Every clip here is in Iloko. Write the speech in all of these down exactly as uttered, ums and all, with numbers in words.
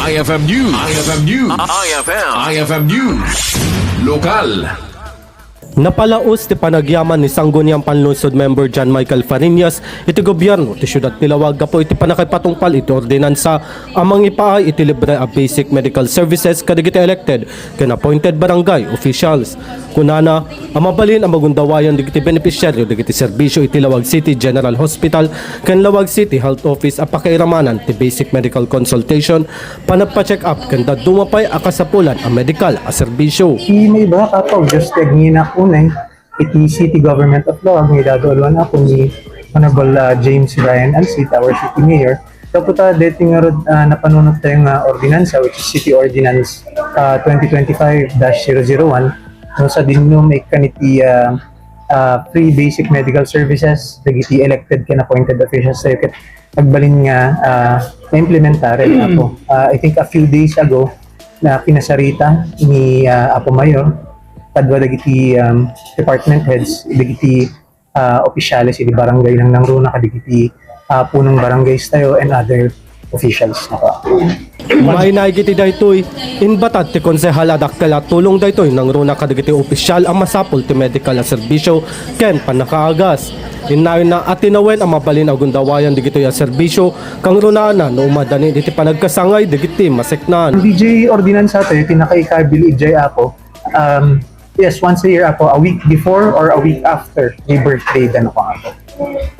I F M News. I F M News. I F M. I F M News. Lokal. Napalaos ti panagyaman ni Sangguniang Panlungsod Member John Michael Fariñas iti gobierno ti siudad ti Laoag gapu iti pannakaipatungpal iti ordinansa a mangipaay iti libre a basic medical services kadagiti elected ken appointed barangay officials. Kunana a mabalin a magundawayan dagiti benepisyaryo dagiti serbisyo iti Laoag City General Hospital ken Laoag City Health Office a pakairamanan ti basic medical consultation, panagpa-check-up ken dadduma pay a kasapulan a medikal a serbisyo. Ti maiba, Apo, just ti agingganak unay iti City Government of Laoag nga idado alwan, Apo, ni Honorable, ah, James Ryan Alcid, our City Mayor. Gapu ta daytoy ngarud, ah, napanunot tayo nga ordinansa, which is City Ordinance, ah, twenty twenty-five dash zero zero one, no, sa dinno maikkan iti, ah, ah, free basic medical services dagiti elected ken appointed officials tayo ket agbalin nga, ah, maimplementar, Apo. Ah, I think a few days ago, na kinasarita ni, ah, Apo Mayor kadua dagiti, um, department heads dagiti, ah, opisyales iti barangay nangnangruna kadagiti, ah, punong barangays tayo and other officials, Apo. Mainaig iti daytoy, inbatat ti konsehal a dakkel a tulong daytoy nangruna kadagiti opisyal a masapul ti medikal a serbisyo ken pannakaagas. Innayonna a tinawen a mabalin a gundawayan dagitoy a serbisyo kangrunaanna no umadani iti panagkasangay dagiti maseknan. D J ordinansa tayo, pinakaikabil ijay, Apo. Um, yes, once a year, Apo, a week before or a week after the birthday, ano ko, Apo.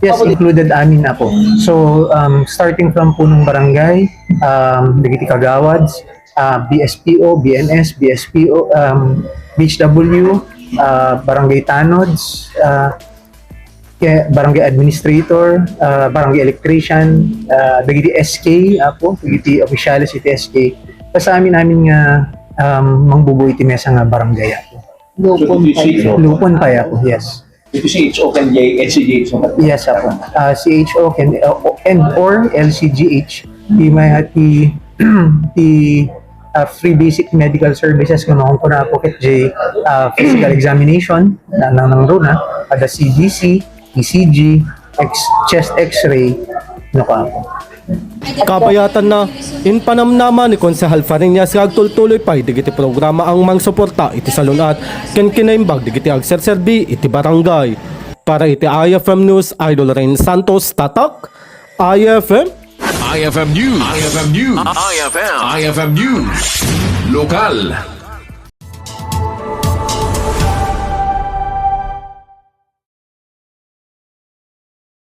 Yes, included amin, Apo. So, um, starting from punong barangay, um, dagiti kagawads, uh, B S P O, B N S, B S P O, um, B H W, uh, barangay tanods, uh, ke-, barangay administrator, uh, barangay electrician, uh, dagiti S K, Apo, dagiti officials iti S K. Basta amin-amin nga, um, mangbubuo iti mesa nga barangay, Apo. Lupon pa, Apo, yes. Iti C H O ken J-, N C G H, no? Yes, Apo. Ah, C H O ken, uh, and or L C G H. Ti may, ti, ti, ah, free basic medical services nga makunkuna, Apo, ket J, ah, physical examination, na, nangnangruna, ada C B C, E C G, X, chest X-ray, no, Apo. Kabayatanna, impanamnama ni Konsehal Fariñas nga agtultuloy pay dagiti programa a mangsuporta iti salun-at ken kinaimbag dagiti agserserbi iti barangay. Para iti I F M News, Idol Rain Santos, Tatak, I F M. I F M News. I F M News. I F M. I F M News. Lokal.